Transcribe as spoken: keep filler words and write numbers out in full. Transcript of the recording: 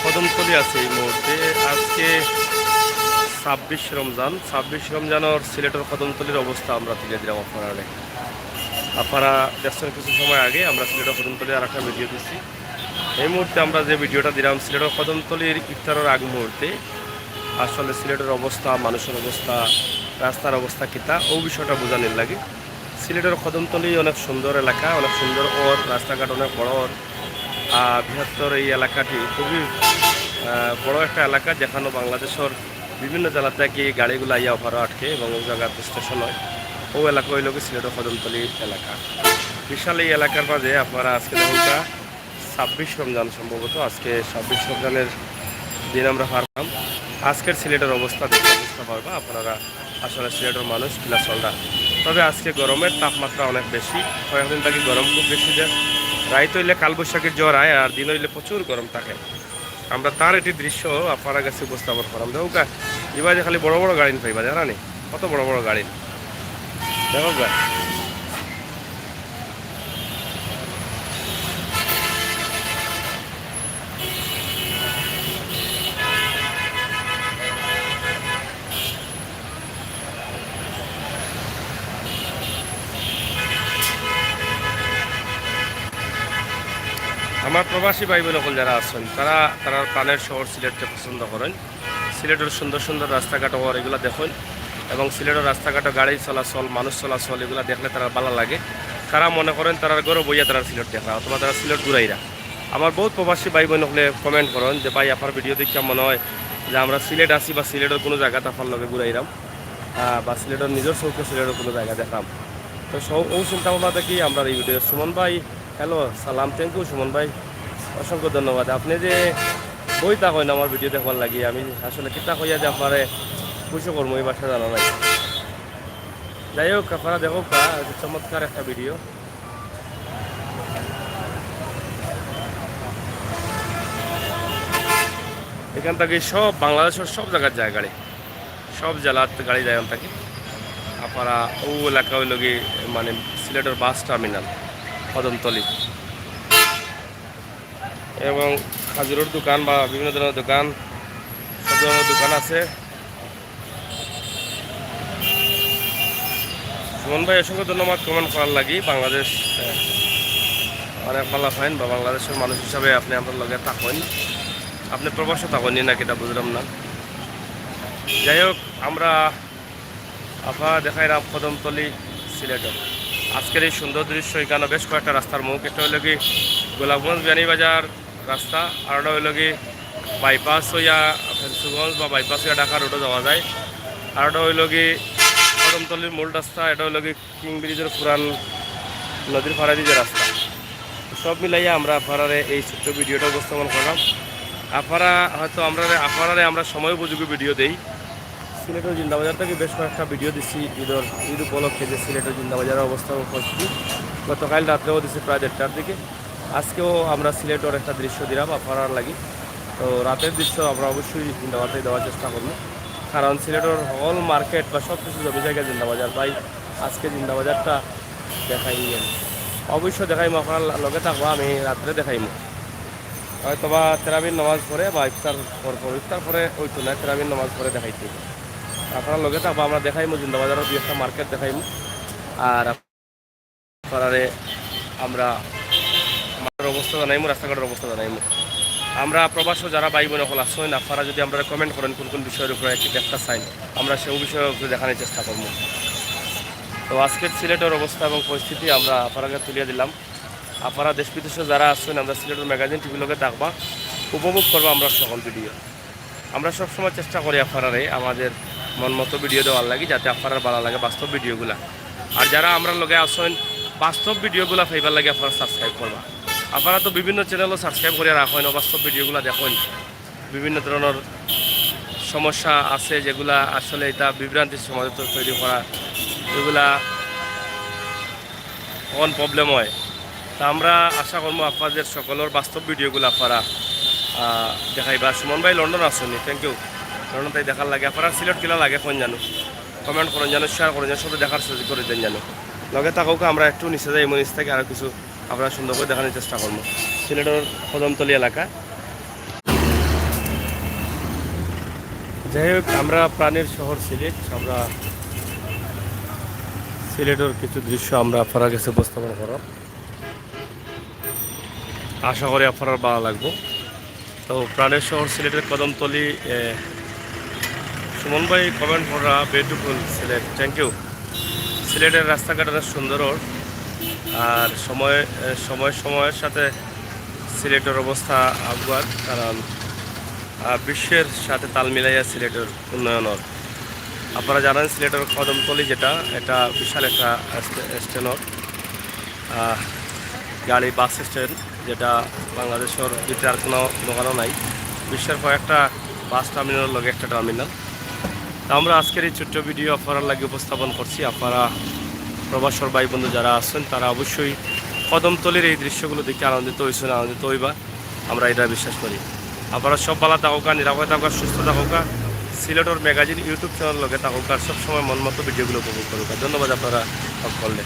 কদমতলি আছি এই মুহূর্তে। আজকে ছাব্বিশ রমজান, ছাব্বিশ রমজানর সিলেটর কদমতলির অবস্থা আমরা তুলিয়া দিলাম আপনারারে। আপনারা দেখছইন কিছু সময় আগে আমরা সিলেটর কদমতলির আরেকটা ভিডিও দিছি। এই মুহূর্তে আমরা যে ভিডিওটা দিলাম সিলেটর কদমতলির ইফতারর আগ মুহূর্তে, আসলে সিলেটর অবস্থা, মানুষর অবস্থা, রাস্তার অবস্থা কিতা, অউ বিষয়টা বুঝানির লাগি। সিলেটর কদমতলি অনেক সুন্দর এলাকা, অনেক সুন্দর অর, রাস্তাঘাট অনেক বড় অর। আহ, বৃহত্তর এই এলাকাটি খুবই, আহ, বড় একটা এলাকা, যেখানো বাংলাদেশর বিভিন্ন জেলা থাকি গাড়িগুলা আইয়া অখানো আটকে এবং অউ জাগাত স্টেশন অয়। অউ এলাকা অইলো গি সিলেটর কদমতলি এলাকা। বিশাল এই এলাকার মাঝে আপনারা আজকে দেখউক্কা ছাব্বিশ রমজান, সম্ভবত আজকে ছাব্বিশ রমজানর দিন আমরা পার করলাম। আজকের সিলেটর অবস্থা দেখলে বুঝতা পারবা আপনারা আসলে সিলেটর মানুষ কিলা চলরা। তবে আজকে গরমর তাপমাত্রা অনেক বেশি, কয়েকদিন থাকি গরম খুব বেশি যায়। রাইত অইলে কালবৈশাখীর ঝড় আয়, আর দিন অইলে প্রচুর গরম থাকে। আমরা তার একটি দৃশ্য আপনারার গেছে উপস্থাপন করলাম। দেখউক্কা, ইবায় যে খালি বড় বড় গাড়ি পাইবা, দেখরা নি? কত বড় বড় গাড়ি, দেখউক্কা। আমার প্রবাসী ভাই বোন অকল যারা আছইন, তারা তারার প্রাণের শহর সিলেটকে পছন্দ করইন। সিলেটর সুন্দর সুন্দর রাস্তাঘাট অর, ইগুলা দেখইন, এবং সিলেটর রাস্তাঘাটো গাড়ি চলাচল, মানুষ চলাচল, ইগুলা দেখলে তারার ভালা লাগে। তারা মনে করইন তারার ঘরো বইয়া তারার সিলেট দেখরা অথবা তারা সিলেট ঘুরাইরা। আমার বউত প্রবাসী ভাই বোন অকলে comment করইন যে, "ভাই, আপনার ভিডিও দেখিয়া মনে অয় যে আমরা সিলেট আছি বা সিলেটর কুনু জাগাত আপনার লগে ঘুরাইরাম, আহ, বা সিলেটর নিজর চউখে সিলেটর কুনু জাগা দেখরাম।" তো সব অউ চিন্তা ভাবনা থাকি আমরার এই ভিডিও। সুমন ভাই, hello, সালাম, thank you সুমন ভাই, অসংখ্য ধন্যবাদ। আপনে যে বই থাকইন আমার ভিডিও দেখবার লাগি, আমি আসলে কিতা কইয়া যে আপনারে খুশি করমু, এই ভাষা জানা নাই। যাই হোক, আপনারা দেখউক্কা, চমৎকার একটা ভিডিও। এখান থাকি সব বাংলাদেশর সব জাগাত যায় গাড়ি, সব জেলাত গাড়ি যায় অন থাকি। আপনারা অউ এলাকা অইলো গি মানে সিলেটর বাস টার্মিনাল কদমতলি, এবং খাজুরর দোকান বা বিভিন্ন ধরনর দোকান, সব ধরনর দোকান আছে। সুমন ভাই, অসংখ্য ধন্যবাদ comment করার লাগি। বাংলাদেশ, আহ, অনেক ভালা পাইন বা বাংলাদেশর মানুষ হিসাবে আপনে আমরার লগে থাকইন। আপনে প্রবাসো থাকইন নি নাকি, ইটা বুঝলাম না। যাই হোক, আমরা আপনারারে দেখাইরাম কদমতলি সিলেটর আজকের এই সুন্দর দৃশ্য। ইখানো বেশ কয়েকটা রাস্তার মুখ, একটা অইলো গি গোলাপগঞ্জ বিয়ানীবাজার রাস্তা, আর একটা অইলো গি বাইপাস অইয়া ফেঞ্চুগঞ্জ বা বাইপাস অইয়া ঢাকা রোডো যাওয়া যায়, আর একটা অইলো গি কদমতলির মূল রাস্তা, এটা অইলো গি কিং ব্রিজর পুরান নদীর পাড়েদি যে রাস্তা। সব মিলাইয়া আমরা আপনারারে এই ছোট্ট ভিডিওটা উপস্থাপন করলাম। আপনারা হয়তো আমরারে, আপনারারে আমরা সময় উপযোগী ভিডিও দেই। সিলেটর জিন্দাবাজার থাকি বেশ কয়েকটা ভিডিও দিছি ঈদর, ঈদ উপলক্ষে যে সিলেটর জিন্দাবাজারর অবস্থা ও পরিস্থিতি। গতকাইল রাত্রেও দিছি প্রায় দেড়টার দিকে। আজকেও আমরা সিলেটর একটা দৃশ্য দিলাম আপনারার লাগি। তো রাতের দৃশ্য আমরা অবশ্যই জিন্দাবাজার দেওয়ার চেষ্টা করমু, কারণ সিলেটর হকল মার্কেট বা সব কিছু জমি জাগা জিন্দাবাজার। ভাই, আজকে জিন্দাবাজারটা দেখাই নি। অবশ্য দেখাইমু, আপনারা লগে থাকবা, আমি রাত্রে দেখাইমু। হয়তো বা তেরাবির নামাজ পরে বা ইফতার পর পর, ইফতার পরে অইতো না, তেরাবির নামাজ পরে দেখাইতে। আপনারা লগে থাকবা, আমরা দেখাইমু জিন্দাবাজারর দুই একটা মার্কেট দেখাইমু। আর আপনারারে আমরা মাঠর অবস্থা জানাইমু, রাস্তাঘাটর অবস্থা জানাইমু। আমরা প্রবাসো যারা ভাই বোন অকল আছইন, আপনারা যদি আমরারে comment করইন কুন কুন বিষয়র উপরে একটু দেখতা চাইন, আমরা সে বিষয়র উপরে দেখানির চেষ্টা করমু। তো আজকের সিলেটর অবস্থা এবং পরিস্থিতি আমরা আপনারারে তুলিয়া দিলাম। আপনারা দেশ বিদেশো যারা আছইন, আমরার সিলেটর ম্যাগাজিন টিভির লগে থাকবা, উপভোগ করবা আমরার সকল ভিডিও। আমরা সবসময় চেষ্টা করি আপনারারে আমাদের মন মতো ভিডিও দেওয়ার লাগি, যাতে আপনারার ভালা লাগে বাস্তব ভিডিওগুলা। আর যারা আমরার লগে আছইন, বাস্তব ভিডিওগুলা পাইবার লাগি আপনারা subscribe করবা। আপনারা তো বিভিন্ন চ্যানেলও subscribe করিয়া রাখইন, অবাস্তব ভিডিওগুলা দেখইন। বিভিন্ন ধরনর সমস্যা আছে, যেগুলা আসলে ইটা বিভ্রান্তির সমাজে তো তৈরি করা, এগুলা অখন problem অয়। তা আমরা আশা করমু আপনাদের সকলর বাস্তব ভিডিওগুলা আপনারা, আহ, দেখাইবা। সুমন ভাই লন্ডন আছইন নি, thank you। লন্ডন থাকি দেখার লাগি। আপনারার সিলেট কিলা লাগে কইন জানু, comment করইন জানু, share করইন জানু, সবে দেখার সুযোগ করি দেইন জানু। লগে থাকউক্কা, আমরা একটু নিচে যাইমু, নিচ থাকি আরো কিছু আপনারারে সুন্দর করি দেখানির চেষ্টা করমু। সিলেটর কদমতলি এলাকা। যাই হোক, আমরা প্রাণের শহর সিলেট, আমরা সিলেটের কিছু দৃশ্য আমরা আপনারার গেছে উপস্থাপন করার। আশা করি আপনারার ভালা লাগবো। তো প্রাণের শহর সিলেটের কদমতলি, এ, সুমন ভাই কমেন্ট করা, বিউটিফুল সিলেট, থ্যাংক ইউ। সিলেটের রাস্তাঘাট অনেক সুন্দর অর, আর সময়, এ, সময় সময়ের সাথে সিলেটের অবস্থা আগুয়ার, কারণ, আহ, বিশ্বের সাথে তাল মিলাইয়া সিলেটের উন্নয়ন অর। আপনারা জানেন সিলেটের কদমতলি যেটা, এটা বিশাল একটা স্টে-, স্ট্যান্ড অর, আহ, গাড়ি বাস স্ট্যান্ড, যেটা বাংলাদেশের ভিতরে আর কোনো দোকানও নাই। বিশ্বের কয়েকটা বাস টার্মিনালের লগে একটা টার্মিনাল। তো আমরা আজকের এই ছোট্ট ভিডিও আপনারার লাগি উপস্থাপন করছি। আপনারা প্রবাসর ভাই বন্ধু যারা আছেন, তারা অবশ্যই কদমতলির এই দৃশ্যগুলো দেখে আনন্দিত হইছেন, আনন্দিত হইবা, আমরা এটা বিশ্বাস করি। আপনারা সব ভালা থাকউক্কা, নিরাপদে থাকউক্কা, সুস্থ থাকউক্কা। সিলেটের ম্যাগাজিন YouTube চ্যানেল লগে থাকউক্কা, আর সবসময় মন মতো ভিডিওগুলো উপভোগ করউক্কা। ধন্যবাদ আপনারা সকলরে।